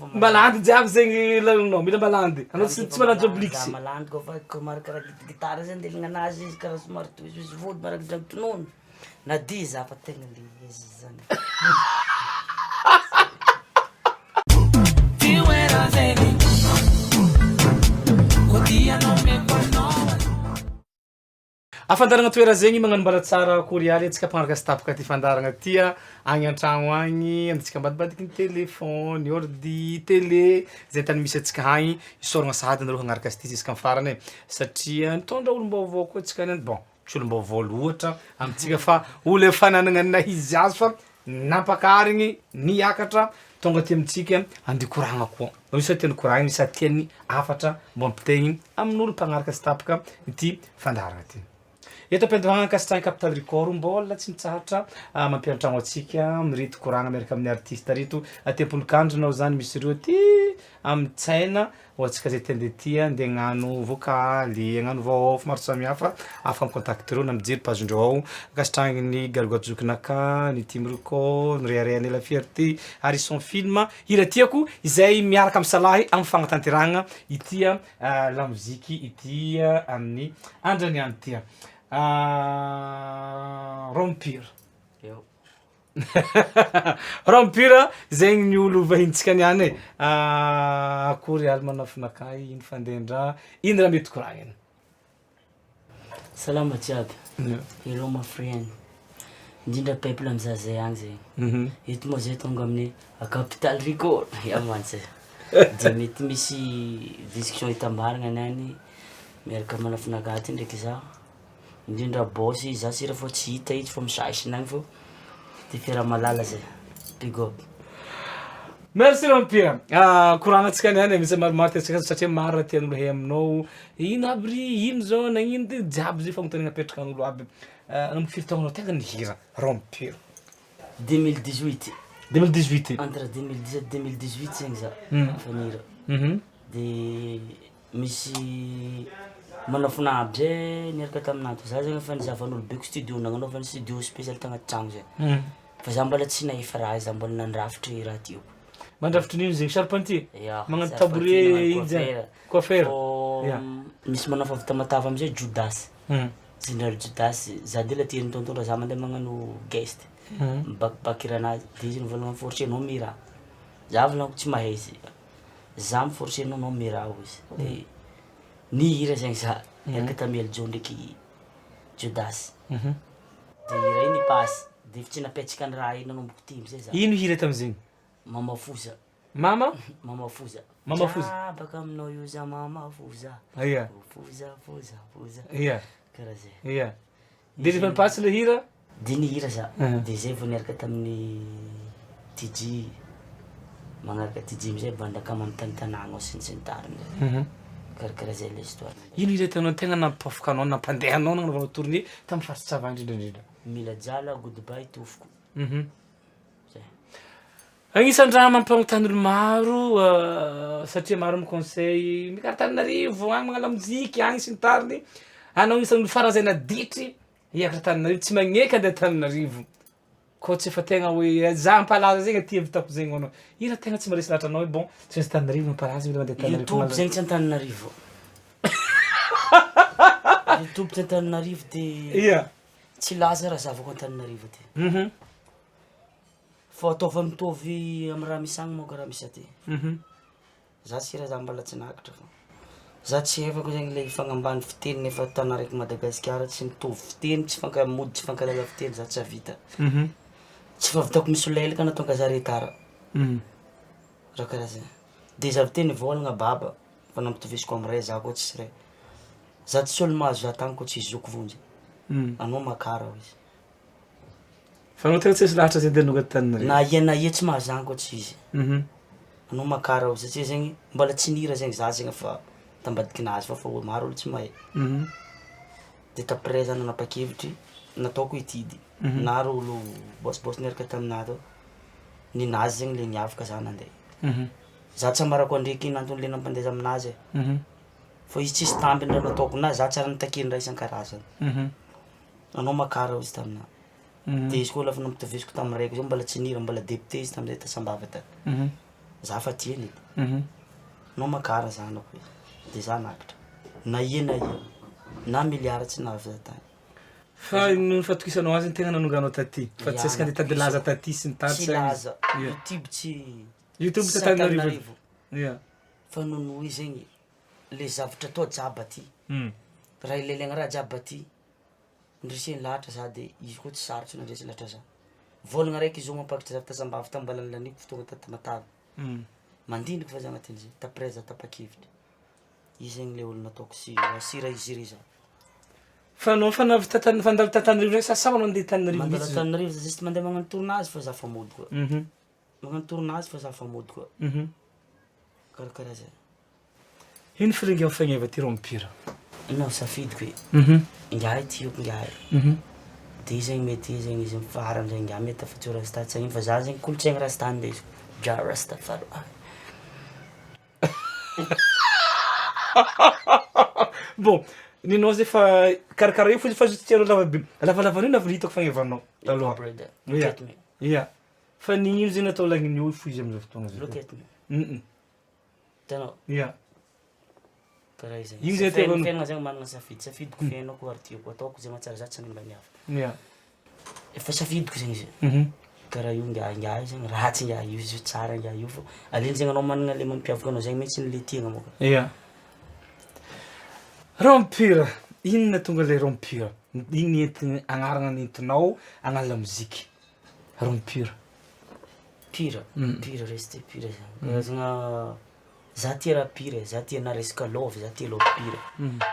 Fa Malandy jiaby zegny lalonao, mila malandy, anao tsy tsy malandy Za joblix. malandy kôfa somary karaha gitagitara zay andelagna anazy izy karaha somary tohizohizo vody miaraka dronono, na dihy za fa tegna le izy zany. Afantaragna toera zegny magnano mbala tsara akory aly antsika mpanaraka sy tapaka ty fandaharagna ty a, agny an-tragno agny, antsika ambadibadiky ny telefôny, ordi, tele, zay tany misy antsika agny, isaoragna sahady nareo hagnaraka azy ty jusk'amy farany e, satria nitondra olom-baovao koa antsika niany, bon tsy olom-baovao loatra amintsika fa olo efa nanagna ny naha izy azy fa nampakarigny niakatra tonga aty amintsika andeha hikoragna koa, misy raha tiany koragnina, misy raha tiany hafatra mbo ampitaigny amin'olo mpagnaraka sy tapaka ity fandaharagna ty. Eto am-piandohana ankasitrahan'ny Capital Record mbola tsy mitsahatra mampiantragno antsika amin'ireto koragna miaraka amin'ny artista reto aty Amponokandrina ao zany misy ireo aty amin-tsaina ho antsika zay te handeha aty andeha hagnano vokaly, hagnano vaôfy maro samihafa afaka mi-contact ireo na mijery page-ndreo ao, ankasitrahan'ny Galgoat Zokinaka, ny Team Record, ny Reharehan'i La Fierté, Harrison Film, hira tiako izay miaraka misalahy amin'ny fagnatanterahagna ity lamoziky ity amin'ny andrany andro ity. Rompir. Eo. Rompir zegny ny olo vahintsika niany e. Akory aly manafinakay, ino fandehan-draha, ino raha mety koragnina? Salama jiaby, hello my friend, indrindra peuple mizaha zay agny zegny, eto moa zay tonga amin'ny capital record, ya mantsy e, de mety misy discussion hitambaragna niany miaraka manafinakahy aty ndraiky zaho, indrindra boss za sira fô tsy hita izy fô misaisina agny fô, de fiaraha-mahalala zay, big up. Merci Rompia, koragnantsika niany e, misy maromaro tiantsika satria maro raha tian'olo hay aminao, ino aby ry ino zao nagnino ty, jiaby zay fagnontaniana apetrakan'olo aby, nanomboka firy taogno anao tegna nihira Rompia? 2018. 2018. Entre 2017 2018 zegny za efa nihira, de misy manafina aby zay niaraka taminahy tao, za zegny efa nizahavan'olo be ko studio nagnanaovany studio spesialy tagnaty tragno zay. Fa za mbola tsy nahefa raha za mbola nandrafitry raha tiako. Mandrafitry n'ino zegny charpentier? Ya, Magnano charpentier, tabouret magnano ino zany? coiffeur. Coiffeur? Fô Ya. misy manao fa avy Tamatave amizay Jodasy, Général Jodasy, za de la tian'ny tonton raha za mandeha magnano guest, mibakibaky hiranazy de izy nivôlagna mi-forcer anao mihira, za volagniko tsy mahay izy, za mi-forcer anao anao mihira hoy izy, de nihira zegny za niaraka tamy Eljo ndraiky Jodasy. De hira iny nipasy, de efa tsy napetraka ny raha iny nanomboko ty amizay za. Ino hira tamizegny? Mama foza. Mama? Mama foza. Mama foza. Drabaka aminao io za mama foza. Ia. Foza foza foza. Ia. Karaha zay. Ia. De rehefa nipasy le hira? De nihira za, de zay vao niaraka tamin'ny TJ, magnaraka TJ amizay banda akama amy tantanàgna ao sy ny sy ny tariny. Karakaraha zay le histoire. Ino hira hitanao tegna nampipafoka anao, nampandeha anao nagnanaovanao tournée tamin'ny faritra Sava indrindra indrindra? Mila jala, goodbye, tofoko. Zay. Agnisan'ny raha mampanontany olo maro satria maro mi-conseil mikara Antananarivo agny magnano lamoziky agny sy ny tariny, anao agnisan'ny olo faran'izay naditry hiakatra Antananarivo, tsy magneky andeha Antananarivo. Kô tsy efa tegna hoe za hampalaza zegny aty havitako zegny hoanao, ino raha tegna tsy maharesy lahatra anao hoe bon tsy maintsy Antananarivo mampalaza mila mandeha Antananarivo Youtube zegny tsy Antananarivo. Youtube tsy Antananarivo de Ia. tsy laza raha zavako Antananarivo aty. Fô ataova mitovy amy raha misy agny manko raha misy aty. Za sira za mbola tsy niakatra fô, za tsy haiko zegny le hifagnambany fiteny nefa tagna raiky Madagasikara tsy mitovy fiteny tsy fanka- mody tsy fankahalala fiteny za tsy ahavita, tsy fahavitako misolelaka na tonga za retard, raha karaha zay, de za avy teo nivôlagna baba fa nampitovisiko amy ray za koa tsisy ray, za tsisy olo mahazo za tany koa tsisy zoky vonjy, anao makara hoy izy. Fa anao tegna tsy resy lahatra zay andeha hanonga Antananarivo? Na ia na ia tsy mahazany koa tsy izy. Anao makara ao satria zegny mbola tsy nihira zegny za zegny fa tambadikinazy fa fa maro olo tsy mahay. De t'après za nanapa-kevitry nataoko étude, naro olo bôsibôsy niaraka taminahy tao, ninazy zegny le niavaka za nande. Za tsy ambarako andreky ino antony le nampandeha za aminazy e, fa izy tsisy tambiny raha nataoko na za tsy ary nitakiany raha isan-karazany. Anao makara hoy izy taminahy. De izy koa lafa nampitovisiko tamy raiko zay mbola tsy nihira mbola député izy tamizay ta Sambava tany. Za fa tiany edy. Anao makara zanako e, de za nakatra, na ia na ia, na milliard tsy nahavy za tany. Fa noho ny fatokisanao azy no tegna nanonganao taty, fa tsy resaka nitady laza taty sy ny tariny. Tsy laza, YouTube tsy YouTube tsy Antananarivo. Ia. Fa noho ny hoe zegny le zavatra atao jiaby aty, raha ilailagna raha jiaby aty, ndreseny lahatra za de izy koa tsy sarotro nandresy lahatra za, vôlagna raiky izy io mampakatra za ta Sambava ta mbala nilaniko fotoagna ta Tamatave, mandiniky fa za agnatin'izay d'après za tapa-kevitra, izy zegny le olo nataoko sûr sûr izy za. Fa anao fa navy ta Tana- fa nandalo ta Antananarivo ndray sa sa anao nandeha Antananarivo Mandalo mihitsy? Antananarivo za juste mandeha magnano tournage fa za fa mody koa, magnano tournage fa za fa mody koa, karakaraha zay. Ino feeling amin'ny fagneva ty rompira? Non safidiko e, ingahy tiako ingahy, de izy zegny mety izy zegny izy mifarany zegny ingahy mety afa-tsy ho rasta tsy hagnino fa za zegny kolontsaigny rasta ndesiko, Jah Rastafari. Bon, ninao zay fa karakara io fo fa tsy tianao lava be, lavalava an'io navy hitako fagnevanao taloha. Brother, look at me. Ia, fa nignino zay natao lagniny io fo izy amizao fotoagna zao? Look at me. Hitanao? Ia. Karaha izay. Io zay tiavanao. Fiainana zegny manana safidy, safidiko fiainako ary tiako ataoko zay mahatsara za tsy hanimba ny hafa. Ia. Efa safidiko zegny izy. Karaha io ngiahy ngiahy zegny ratsy ngiahy io, izy io tsara ngiahy io fô aleny zegny anao managna le mampiavaka anao zegny mintsy le tiagna môka. Ia. Rompira, inona tonga le rompira? Ino ny entigny agnarana nentinao hagnano lamoziky? Rompira. Pire, pire reste pire zany. Karazagna za tia raha pire, za tia na resaka love, za tia love pire.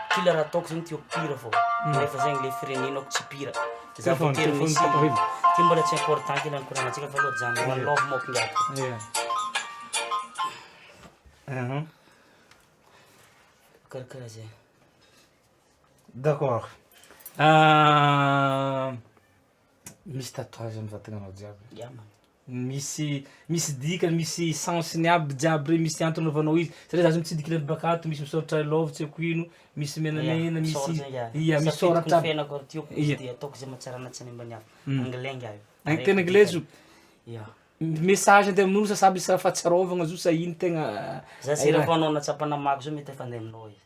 Kila raha ataoko zegny tiako pire fô, nefa zegny le firenenako tsy pire. Za voatery misy, ty mbola tsy important kely ankoragnantsika fa alô ajanona one love môko ngiahy. Karakaraha zay. D'accord. Misy tatouage amy vatagnanao jiaby? Ya man. Misy misy dikany, misy sens-ny aby jiaby reo, misy antony anaovanao izy satria za zao mitsidiky le baka ato misy misoratra love tsy haiko ino, misy menamena, misy ia misy Safidiko sôratra ny fiainako ary tiako izy Ia. de ataoko zay mahatsara anahy tsy hanimba ny hafa. Anglais ngiahy io. Ang- teny anglais izy io? Ya. Message andeha amin'olo sa sa misy raha fahatsiarovagna zo sa ino tegna Za sy raha anao nahatsapa namaky zao mety efa andeha aminao izy.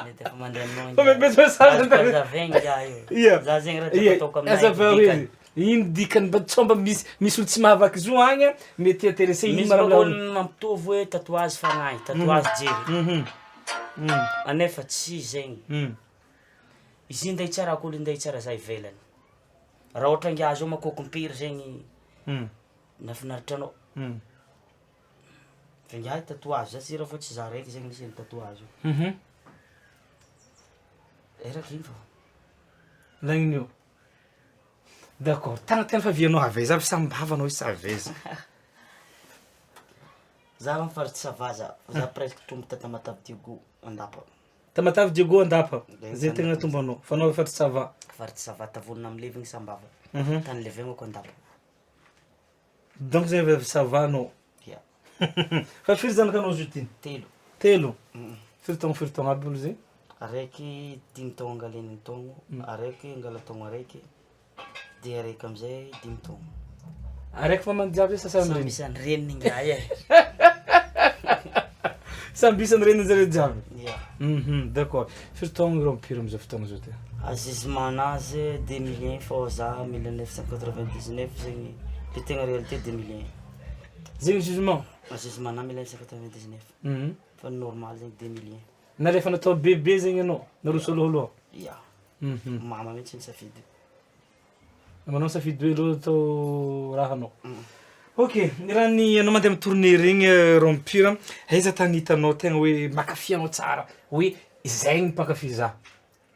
Mety efa mandeha aminao Fa mety message Azoko azavaigny ngiahy io. Ia. Za zegny raha Ia, jiaby ataoko aminahy azavao dikany. izy. Ino dikany mba sao mba misy misy olo tsy mahavaky zo agny a, mety intéressé ino Misy ma raha bôka milaza. olo mampitovy hoe tatouage fagnahy, tatouage jery. Anefa tsy zegny. Izy io ndeha hitsarako olo ndeha hitsara za ivelany. Raha ohatra ngiahy zao makôko impiry zegny nahafinaritra anao. Fa ngiahy tatouage za tsy raha fa tsy za raiky zegny nisian'ny tatouage io. Eraky igny fô. Lagniny io. D'accord, tagny tena fa avianao avy aiza avy Sambava anao sa avy aiza? Za amy faritry Sava za, za presque tombo ta Tamatave Diego Andapa. Tamatave Diego Andapa, zay tegna tombanao, fa anao avy faritry Sava. Faritry Sava Tavonina Amilevigny Sambava, tany levagnako Andapa. Donc zay avy avy Sava anao. Ia. Fa firy zanakanao izy io ty? Telo. Telo? Firy taogno firy taogno aby olo zay? Araiky dimy taogno angala eniny taogno, araiky angala taogno araiky, de araiky amizay dimy taogno. Araiky mamany jiaby zay sa samy Samby reniny? isan'ny reniny ngiahy e. Samby isan'ny reniny zareo jiaby? Ia. D'accord. Firy taogno ireo mpiry amizao fotoagna zao ty? Jugement anazy 2001 fô za 1999 zegny le tegna réalité 2001. Zegny jugement? Jugement anahy 1999 fa ny normal zegny 2001. Nalefa natao bebe zegny anao, naroso alohaloha? Ia. Mama mihitsy nisafidy. Manao safidy hoe aleo atao raha anao. Ok, ny raha ny anao mandeha amy tournée regny rompira, aiza tany hitanao tegna hoe mankafy anao tsara, hoe zay ny mpankafy za,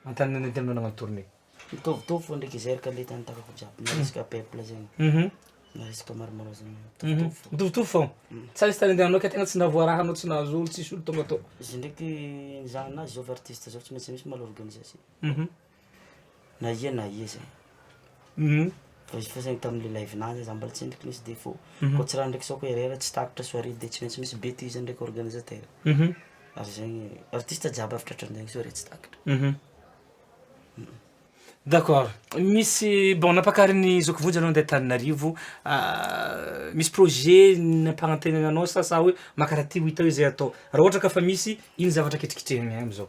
an-tany nandehanao nagnano tournée? Mitovitovy fô ndraiky izy araka le tany takako jiaby, na resaka peuple zegny, na resaka maromaro zegny, mitovitovy fô. Mitovitovy fô? Tsy nisy tany andehananao ke tegna tsy nahavoaraha anao, tsy nahazo olo, tsisy olo tonga tô? Izy ndraiky nizaha anazy zao fa artiste zao tsy maintsy misy mal organisation. Na ia na ia zegny. Fa izy fô zegny tamle live-nazy za mbola tsy endriky nisy défaut, koa tsy raha ndraiky sao koa erreur tsy takatra soirée de tsy maintsy misy betise ndraiky organisateur, ary zegny artiste jiaby avy tratran'zegny soirée tsy takatra. D'accord. Misy, bon nampakarin'i Zoky Vonjy anao handeha Antananarivo, misy projet nampanantenaina anao sa sa hoe mankatia ho hita eo izay atao? Raha ohatra ka fa misy, ino zavatra ketriketrehina am'zao?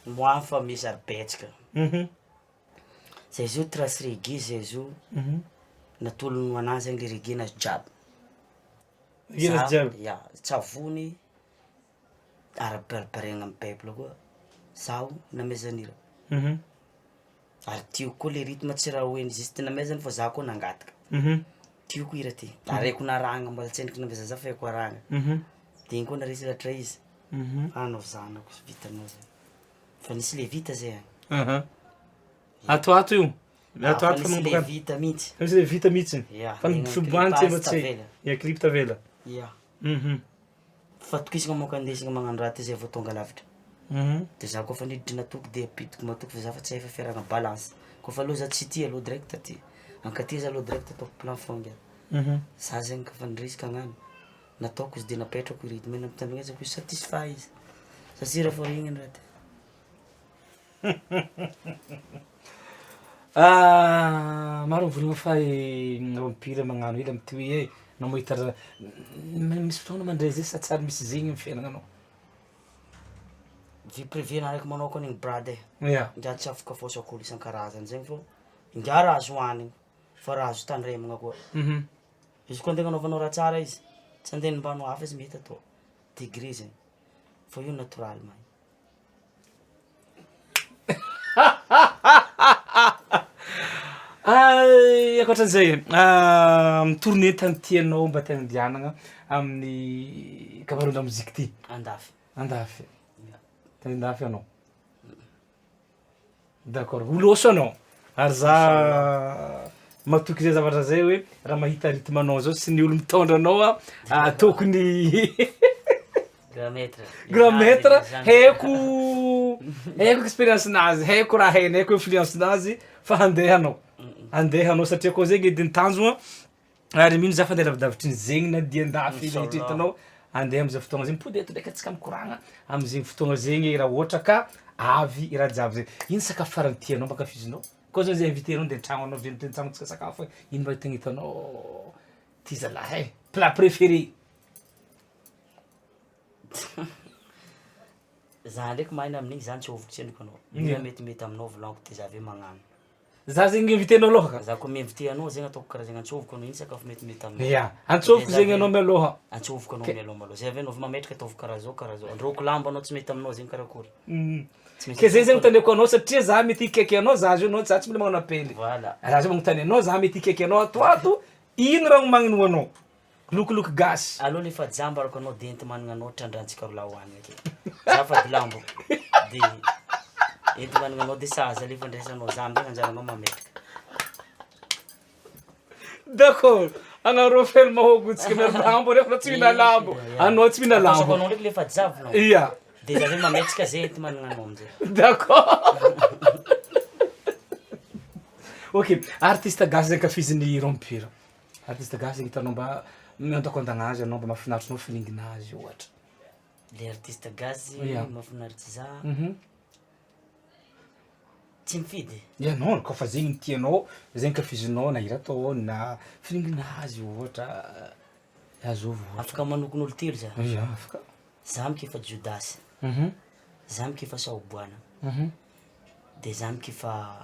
Moi fa misy ary betsaka. Zay zao trace reggae zay zao, natolony ho anahy zegny le reggae nazy jiaby. Reggae nazy jiaby? Ya, tsavony arabaribariagna amy bible koa, zaho namezany hira, ary tiako koa le rythme tsy raha hoe juste namezany fa za koa nangataka, tiako hira ty, ary haiko narahana mbola tsy endriky namezany za fa haiko arahana, de igny koa naharesy lahatra izy, anao zanako sy vitanao zany, fa nisy le vita zay an. Ato ato io, ato ato Fa nisy le vita mihitsy. Fa nisy le vita mihitsy, Ya, fa ny ny fiboahany clip tsy azy tavela. Ya, clip tavela. Ya. Fatokisagna manko andesigna magnano raha ty zay vao tonga lavitra, de za kôfa niditry natoky de ampidiko matoky fa za fa tsy efa fiarahana balance, kôfa aloha za tsy tia aloha direct aty, ankaty za aloha direct ataoko plan fôgna, za zegny kôfa nirisika hagnano, nataoko izy de napetrako rythme nampitandrinesako izy satisfait izy, za sy raha fô igny raha ty. Maro mivolagna fa i vampire magnano hely amy ty hoe e, anao mahita raha, misy fotoagna mandray zay sa tsy ary misy zegny amy fiaignananao? Vie privée anahy raiky magnokana igny brady e, Ya. ngiahy tsy afaka fôsako olo isan-karazany zegny fô ngiahy raha azo hoanigny fa raha azo tandremagna koa, izy koa ande agnanaovanao raha tsara izy tsy ande hagnimbanao hafa izy mety atao, degré zegny fa io naturellement. Ankoatran'izay, tournée tany tianao mba tianao andianana amin'ny ankamaroan'ny lamoziky ty? Andafy. Andafy, tany andafy anao? D'accord, ho lôso anao, ary za matoky zay zavatra zay hoe raha mahita rythme anao zao sy ny olo mitondra anao a, tokony Grand maître. Grand maître, haiko haiko experience-nazy, haiko raha hainy, haiko influence-nazy fa handeha anao, handeha anao satria koa zegny edy ny tanjogna ary mino za fa andeha lavidavitry ny zegny na dia andafy Inshallah. eritreretinao andeha am'zay fotoagna zay mipody eto ndraiky antsika mikoragna am'zegny fotoagna zegny raha ohatra ka avy i raha jiaby zay. Ino sakafo farany tianao mba ankafizinao? Koa zao zay invitenao andeha an-tragno anao avy an-tragno sakafo e, ino mba tegna hitanao ty zalahy e, plat préféré? Za ndraiky mahay na amin'igny zany tsy oviko tsendriky anao, mila metimety aminao volagniko de za aveo magnano. Za zegny invitenao alôha ka? Za koa mi-inviter anao zegny ataoko karaha zegny antsoviko anao ino sakafo metimety aminao. Ya, antsoviko zegny anao mialôha. Antsoviko anao mialôha malôha, zay avy anao avy mametraka ataovy karaha zao karaha zao, andrahoako lamba anao tsy mety aminao zegny karakôry. Tsy maintsy Ke zay zegny antsoviko anao. anontaniako anao satria za mety hikaiky anao za zao anao za tsy mila magnano appel. Voilà. Za zao magnontany anao za mety hikaiky anao ato ato, ino raha homagniny ho anao? Lokiloky gasy. Aleo le fa jamba araka anao de enti-managna anao trandrahantsika roa lahy hohanigna ake, za fady lambo de enti-managna anao de sahaza le fandraisanao za amizay anjaranao mametraka. D'accord, anareo feno mahôgo tsika miaro lambo nefa tsy mihina lambo, anao tsy mihina Ataosako lambo. anao ndraiky le fa jiaby volagno. Ia. De za zay mametraka zay enti-managna anao amizay. D'accord. Ok, artiste gasy zay ankafizin'ny rompira. Artiste gasy zegny hitanao mba miondakondagna azy anao mba mahafinaritra anao feeling-nazy ohatra. Le artiste gasy Ia. mahafinaritsy za, tsy mifidy. Ianao kaofa zegny no tianao, zegny ankafizinao na hira ataony na feeling-nazy ohatra, azovy ohatra. Afaka manokona olo telo za? Ia, afaka. Za mikefa Jodasy, za mikefa Saoboana, de za mikefa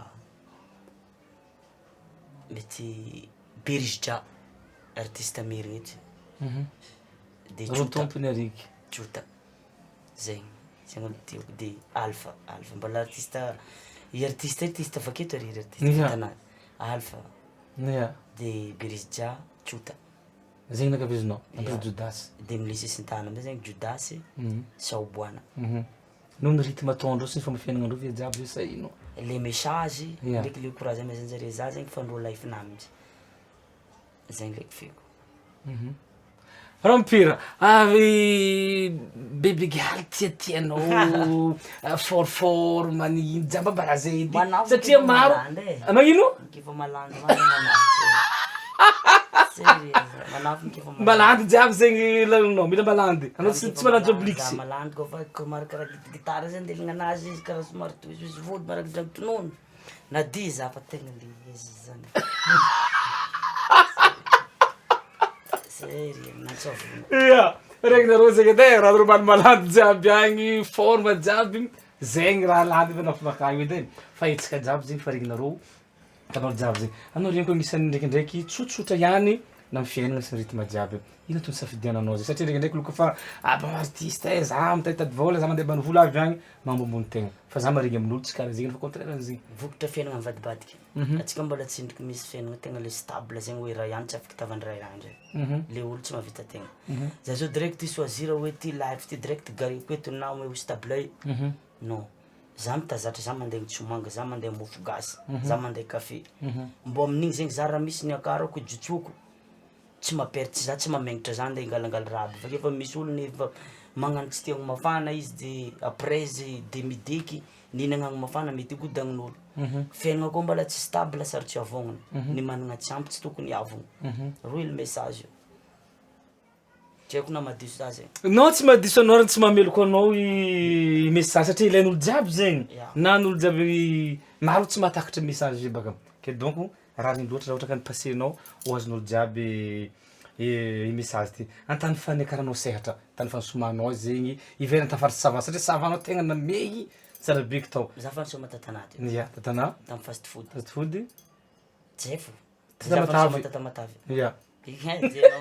Mety Berizidra, artiste merina eto, de Rô Tsota, tompony ariky. Tsota, zegny, zegny olo tiako, de Alpha, Alpha mbola artiste, i artiste artiste avy aketo ary ry artiste Ia. tanàna, Alpha, Ia. de Berizidra, Tsota. Zegny no ankafizinao, Ia. Jodasy. De amle sisintany amizay zegny Jodasy, Saoboana. Noho ny rythme ataondreo sy ny fomba fiaignanandreo ve jiaby ve sa ino? Le message Ia. ndraiky le courage amezanjare za zegny fa ndrô life nahy mintsy, zegny ndraiky feoko. Rampira, ary bebe gialy tiatianao fort fort magnino jiaby mba raha zay edy Manafo satria efa maro malandy e. magnino? Efa malandy manafo sérieux manafo efa malandy. Malandy jiaby zegny laninao, mila malandy, anao tsy tsy malandy joblix. Za malandy kôfa somary karaha gitara zay andeligna anazy izy karaha somary tohizohizo vody miaraka dragotronono. Nadihy za fa tegna le izy zany. Zay ry nantsavona. Ia, regninareo zegny edy e, raha reo malandy jiaby agny, forme jiaby, zegny raha lany efa nafinakà io edy e, fa hetsika jiaby zegny fa regninareo, hitanao jiaby zegny. Anao regny koa agnisan'ny ndraikindraiky tsotsotra ihany na amy fiaignana sy ny rythme jiaby. Ino antony nisafidiananao zay satria ndraikindraiky olo kôfa ah bon artiste e, za mitaditady vôla, za mande ambanivolo avy agny, magnambombony tegna, fa za maharegny amin'olo tsy karaha zegny fa contraire an'zegny. Vokatra fiaignana mivadibadiky, antsika mbola tsy endriky misy fiaignana tegna le stable zegny hoe ray andro tsy afaka hitavandra ray andro e, le olo tsy mahavita tegna, za zao direct hi-choisir hoe ty life ty direct gareko eto na hoe stable non, za mitazatra za mande mitsomanga, za mande mofo gasy, za mande kafe, mbô amin'igny zegny za raha misy ny akarako ijotsoko tsy mamperte za tsy mahamegnatra za ande hingalangala raha aby fa efa misy olo nefa magnano tsy tia mafana izy de après izy de mideky nihinana ny mafana mety higodagnin'olo, fiaignana koa mbola tsy stable sarotry avôgnana, ny magnana tsy ampy tsy tokony hiavogno, roy le message, tsy haiko na mahadiso za zegny. Non tsy mahadiso anao ary tsy mahameloko anao i message satria ilain'olo jiaby zegny, na n'olo jiaby maro tsy mahatakatra message io baka, ke donc rariny loatra raha ohatra ka ni-passenao ho azon'olo jiaby i message ty. Antany fa niakaranao sehatra, tany fa nisomanao zegny ivelany tafaritry Sava satria Sava anao tegna namehy tsara be tao. Za fa nisôma ta Tanà teo. Ia, ta Tanà. Tamy fast food. Fast food. Zay fô. Tamatave. Ta Tamatave. Ia. Ia.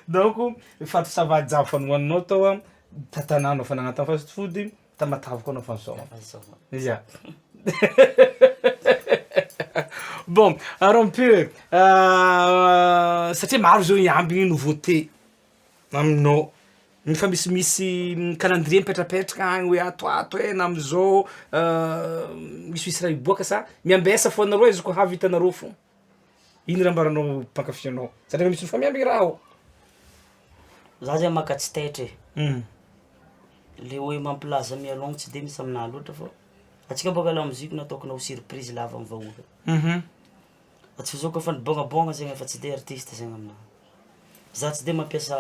Donc faritry Sava jiaby fa nohaninao tao a, ta Tanà anao fa nagnano tamy fast food, Tamatave koa anao fa nisôma. Fa nisôma. Ia. Bon, alors un peu satria maro zao hiambigny nouveauté aminao, efa misimisy calendrier mipetrapetraka agny hoe ato ato e na amizao misimisy raha hiboaka sa miambesa fô nareo izy koa hahavitanareo fô? Ino raha ambaranao mpankafy anao satria efa misy olo fa miambigny raha ao. Za zany maka tsy taitra e, le hoe mampilaza mialôha tsy de misy aminahy loatra fô antsika bôka lamoziky natôkana ho surprise lava amy vahoaka, antsika zao kôfa nibôgnabôgna zegny efa tsy de artiste zegny aminahy, za tsy de mampiasa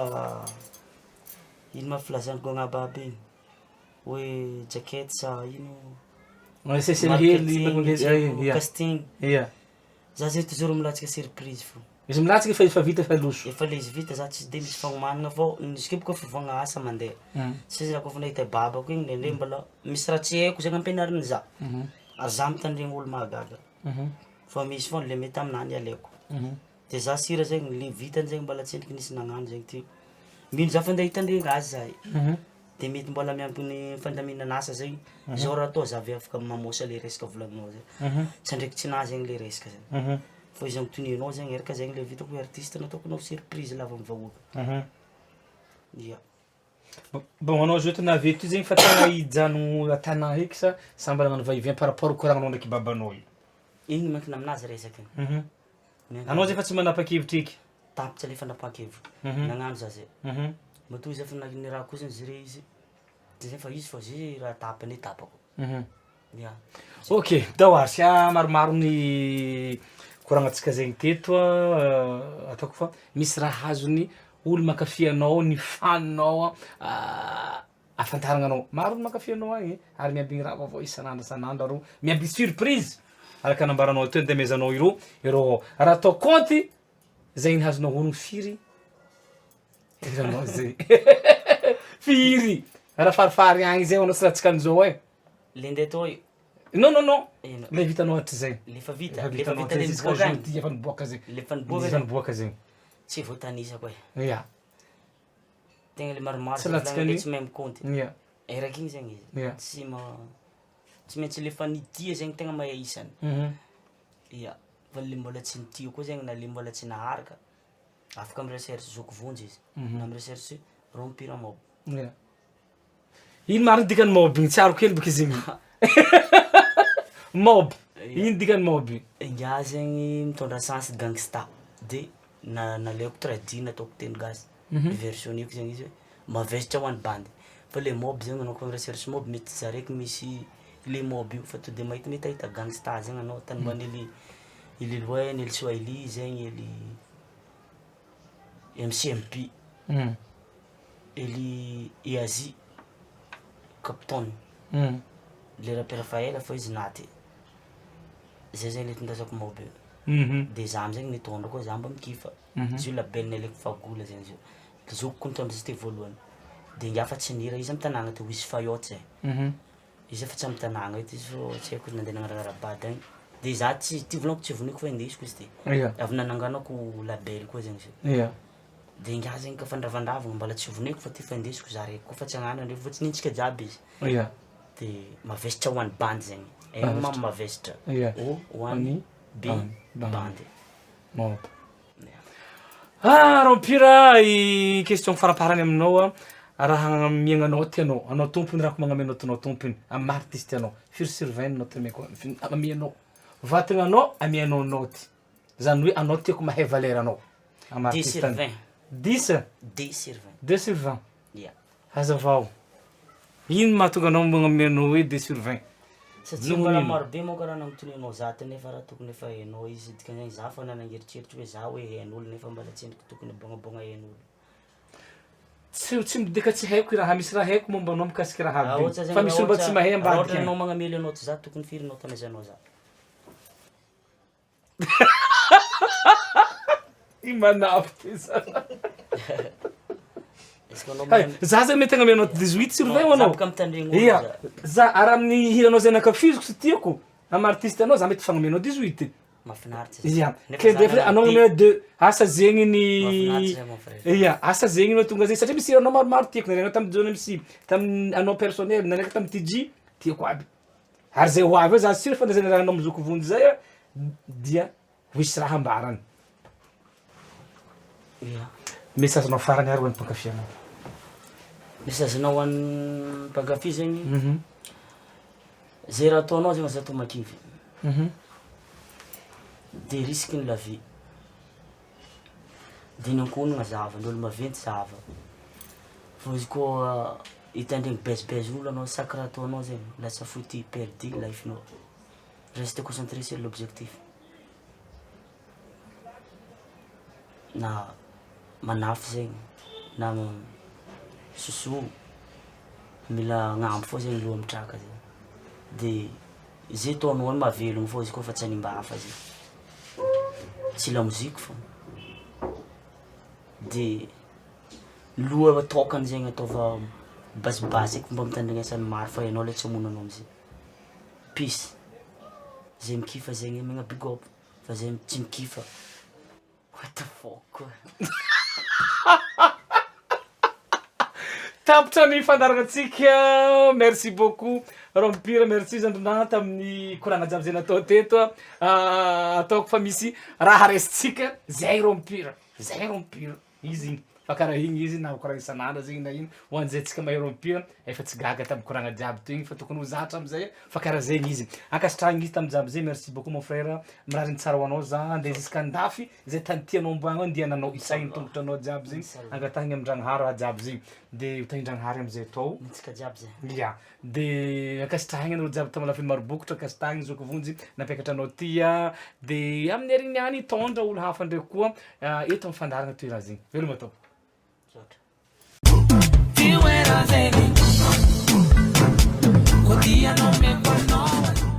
ino ma filazan'ny gôgna abiaby igny hoe jakety sa ino marketing tsy haiko casting, Ia. za zay toujours milatsaka surprise fô. Izy milatsaka efa efa vita efa loso. Efa le izy vita za tsy de misy fagnomanana fô izy ke bôka fivoahagna asa mande, tsy za kôfa nahita babako igny ndraindray mbola misy raha tsy haiko zegny ampianariny za, ary za mitandregny olo mahagaga, fa misy foagna le mety aminahy ny alaiko, de za sira zegny le vitany zegny mbola tsendriky nisy nagnano zegny ty, mino za fa ande hitandregny azy za e, de mety mbola miampy ny fandaminan'asa zegny, zao raha atao za aveo afaka mamosa le resaka volagninao zay, tsy ndraiky tsy nahy zegny le resaka zany, fa izy anotonianao zegny erika zegny le vitako hoe artiste natôkana ho surprise lava amy vahoaka, ia. Bon anao zao ty navy eto ty zegny fa tegna hijanogno a Tanà eky sa sa mba hagnano va et vient par rapport koragnanao ndraiky babanao io? Igny miankina aminazy resaka igny. Miankina Anao zay fa tsy manapa-kevitry eky? Tapitra le fanapahan-kevitro, nagnano za zay, matoa izy efa na- niraha koa zany zare izy, de zay fa izy fô zay raha tapany tapako, ia. Ok, dao ary sia maromaro ny koragnantsika zegny teto a, ataoko fa misy raha azon'ny olo mankafy anao, ny fan-nao ahafantaragna anao, maro olo mankafy anao agny ary miambigny raha vaovao isan'andro isan'andro arô miamby surprise araka nambaranao teo de amezanao ireo ireo raha atao kaonty zegny ny azonao onogno firy hiranao zay firy raha farifary agny zay anao tsy latsaka an'izao e. Le ndeha atao io? Non non non, Ino? le vitanao hatrizay, Le efa vita, efa le efa vitanao vita le hatrizay jusqu'à niboaka agny? aujourd'hui efa niboaka zay, Le efa niboaka efa zay? niboaka zegny, Tsy voatanisako e. ia. Tegna le maromaro Tsy zay latsaka volagny le ny- tsy mahay mikaonty, Ia. eraky igny zegny izy, Ia. tsy ma- tsy maintsy le efa nitia zegny tegna mahay isany, ia, fa le mbola tsy nitia koa zegny na le mbola tsy naharaka afaka mi-recherche Zoky Vonjy izy na mi-recherche Rompira Mob. Ia. Ino marina dikan'ny mob igny? Tsy arako hely bôka izy igny. Mob, ino dikan'ny mob igny? Ingiah zegny mitondra sens gangsta de na- nalaiko traduit nataoko teny gasy, versioneko zegny izy hoe mavesatra ho an'ny bandy, fa le mob zegny anao koa mi-recherche mob mety za raiky misy le mob io fa to de mahita mety ahita gangsta zegny anao tany omban'i Lil i Lil Wayne, Lil Swahili zegny, ery MCMP. Elie Eazi, Capton, le rapera efa ela fa izy naty. Zay zegny le itondrasako mob io. De za amizay nitondra koa za mba mikifa, izy io label nalaiko fahagola zegny izy io, zokiko nitondra izy teo voalohany, de ingahy fa tsy nihira izy amy tagnana teo izy fa eo tsy izy efa tsy amy tagnana eto izy fô tsy haiko nande nagnaragnara-bady agny, de za tsy ty volagniko tsy vonoiko fa indesiko izy ty, avy nananganako label koa zegny izy io, de ingahy zegny kaofa nidravandravagna mbola tsy vonoiko fa ty fa indesiko za raiky koa fa tsy hagnano andre fa tsy nintsika jiaby izy, de mavesatra ho an'ny bandy zegny, M mavesatra, O ho an'ny B bandy. Ah Rompira, i question faramparany aminao a, raha agnamiagna naoty anao, anao tompony raha ko magnamia naotinao tompony, amy maha artiste anao, firy sur vingt naoty ameko amianao, vatagnanao amianao naoty, zany hoe anao tiako mahay valeur anao amy maha Dix artiste sur anao. vingt. Dix? Dix sur vingt. Deux sur vingt? Ya. Hazavao, ino mahatonga anao magnamia anao hoe deux sur vingt? Satria Noho mbola ino? marobe manko raha nanontanianao za ty nefa raha tokony efa hainao izy, dikan'izany za fa nanangeritreritry hoe za hoe hain'olo nefa mbola tsy endriky tokony abôgnabôgna hain'olo. Tsy tsy midika tsy haiko i raha, misy raha haiko momba anao mikasiky raha Raha aby ohatra igny, zegny fa misy raha olo mba tsy ohatra mahay raha ohatra ambadiky agny. anao magnamia le naoty za tokony firy naoty amezanao za? I manafika izy. Est-ce que anao Hay, magnam- za zany mety agnamia naoty 18 sur 20 ho Za anao. boka mitandregny olo Ia, za. za ary amin'ny hiranao zay nankafiziko sy tiako, amy maha artiste anao za mety fagnamianao 18. Mahafinaritra zay. Ia, Nefa ke za nefa nanao anao deux. magnamia deux, asa zegny ny Mahafinaritra zay mon frère. ia, asa zegny no tonga zay satria misy hiranao maromaro tiako, na renao tamy John MC, tamin'ny anao personnel, na ndraiky tamy TJ, tiako aby. Ary zay ho avy eo za sur fa na zay narahanao amy Zoky Vonjy zay a, dia ho hisy raha ambarany. Ia. Message-nao farany ary ho an'ny mpankafy anao. Message-nao ho an'ny mpankafy zegny, zay raha ataonao zegny aza atao makivy, de risque ny la vie, de ny ankohonana zava, ny olo maventy zava, fô izy koa hitandregny baizibaiz'olo anao chaque raha ataonao zegny lasa foutu, perdu life-nao, reste concentré sur l'objectif, na manafy zegny na soso, mila agnambo fô zegny loha mitraka zegny, de zay ataonao io mahavelogno fô izy koa fa tsy hanimba hafa zegny, tsy lamoziky fô, de loha tôkany zegny ataova basibasy eky mba mitandrignesa ny maro fa enao le tsy hamono anao amizay, peace, zay mikifa zegny megna big up fa zay tsy mikifa what the fuck. Tapitra ny fandaharanantsika, merci beaucoup Rompira, merci Zandrinah tamin'ny koragna jiaby zay natao teto, ataoko fa misy raha raisintsika, zay Rompira, zay Rompira, izy igny, fa karaha igny izy na koragna isan'andro zegny na ino, ho an'izay antsika mahay Rompira efa tsy gaga tamin'ny koragna jiaby teo igny fa tokony ho zatra amizay fa karaha zegny izy, ankasitrahagna izy tamy jiaby zay, merci beaucoup mon frère, mirary ny tsara ho anao za, andeha jusk'andafy zay tany tianao omboagna andiananao, isahin'ny tongotranao jiaby zegny, angatahigny amin-dragnahary raha jiaby zegny, de ho tahin-dragnahary amizay atao. Antsika jiaby zay. Ya, de ankasitrahagna anareo jiaby tamy lafiny maro bokotra, ankasitrahagna zoky Vonjy nampiakatra anao ty a, de amin'ny herigny niany hitondra olo hafa ndraiky koa eto amy fandaharagna toy raha zegny, veloma tompoko. Misaotra. Ty hoe raha zegny, koa tianao omeko anao.